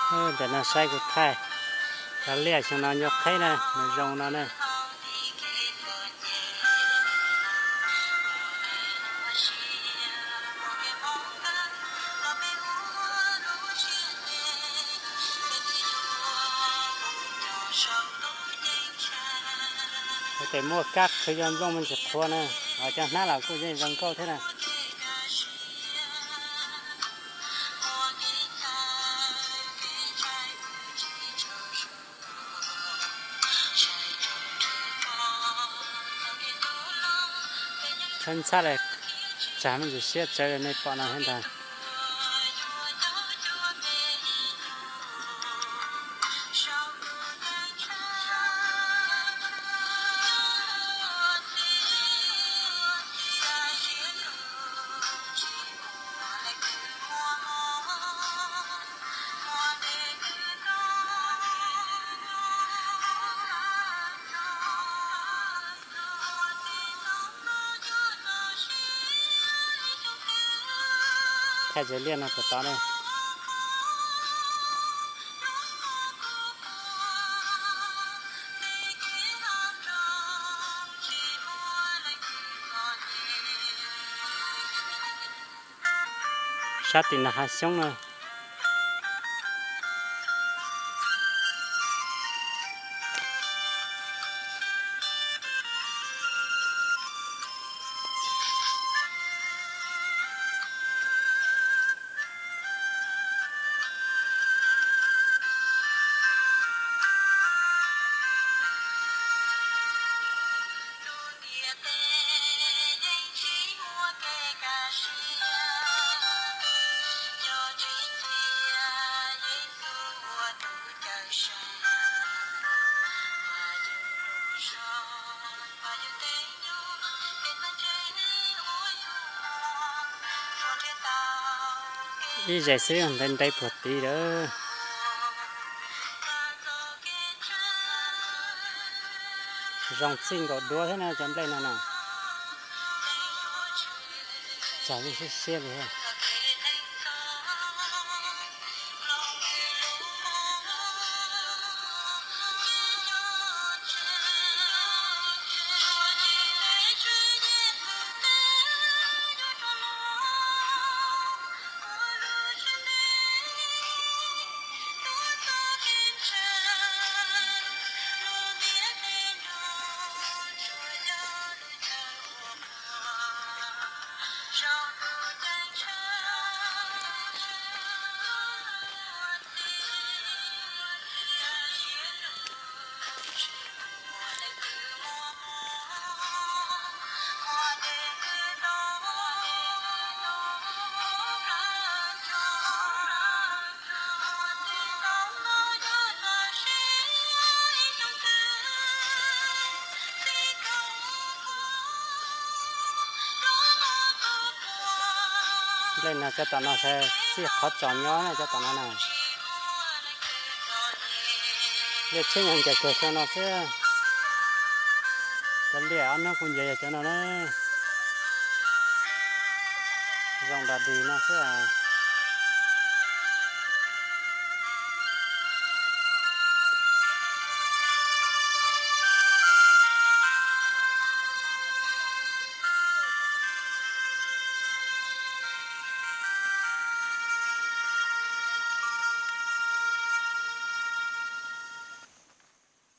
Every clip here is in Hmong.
Ntawm no saib kuv thaij cov liaj xyoo no nyuaj qheb na, nws zoo no na. Tes muaj kab qhwv cov nplooj me ntsis qhuav na, cov hnab los kuj yeej zoo nkauj thiab na. Txhawb ntxhab li, tsag me ntsis siab tsawv nej pom no thiab ntag. Thaij tsev liaj no puas tau ne. Sab tim no hav xyoob na. Ib zes xwb ntev ntev puag tid lawm. Zoo txij nkaus duav thiab na cov nplej no na. Tsag yeej siab siab li. Nplej no cov tom no txij qhov tsos nyob na cov tom no na. Liaj tsheb nyob ncaim kiag xyoo no xwb. Cov liaj ob hnub kuj ncaim yog cov no na. Zoo dog dig no xwb.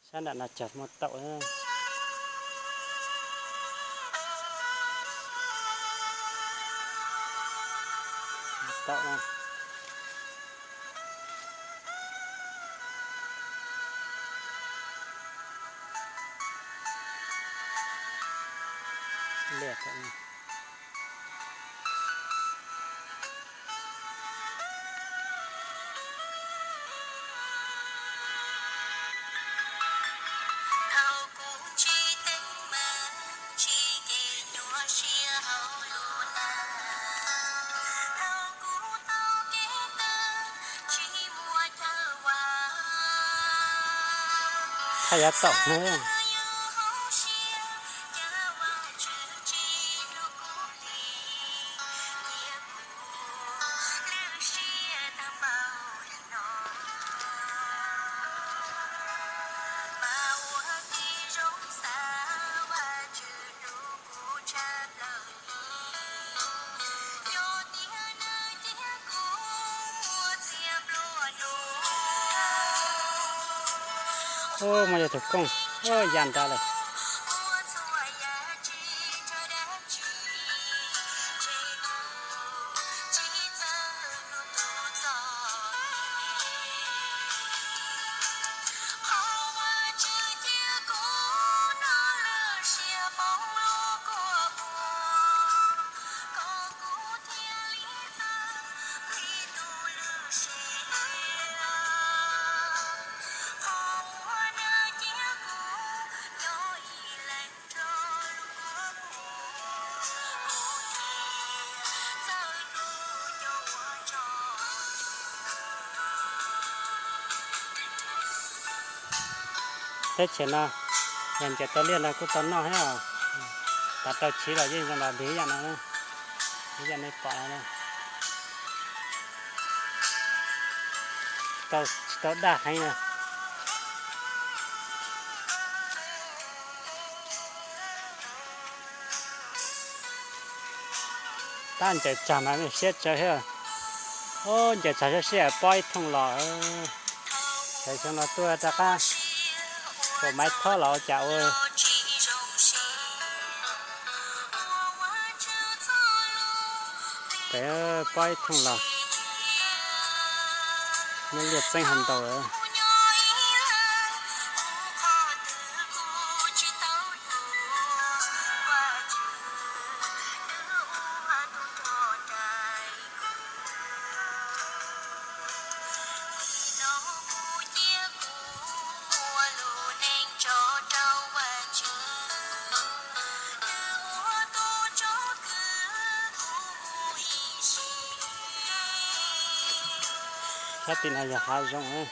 Sab nram no cog muaj taum. Taum no. Liaj taum no. Thaj yav taum no. Muaj yog tus kooj, ya nrad lawm. Teb chaws no yog ncaws tau liaj no kuj tau noj thiab os. Tav rau chiv los yeej zoo los npig ib yam no, ib yam nej pom no, tsis tau daj heev na. Tab ncaws tsag mas siab tsawv thiab. Ncaws tsag siab siab pob ib thooj los. Sawv xyoo no tuaj rov qab ua maiv thob los ua cas ua pem pob ib thooj los. Muab liaj txeeb hauv ntau. Sab tim no yog hav zoov.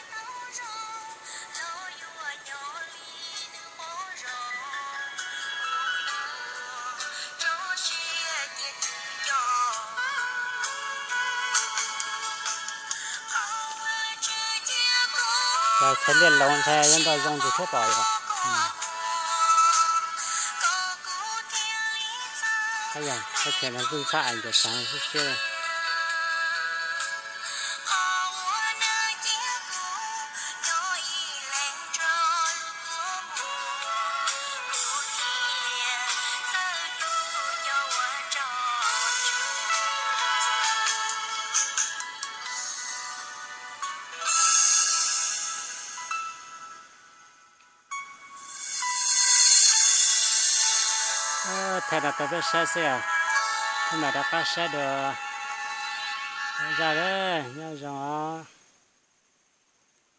Los chaw liaj loos ntshai yuav nroj zoo ntsis thiab pom yom. Yog, teb chaws no ntxhab es ncaws tsag siab siab. Thaij no tau peb saib xwb os, peb mam rov qab saib dua. Zaj nyob zoo os.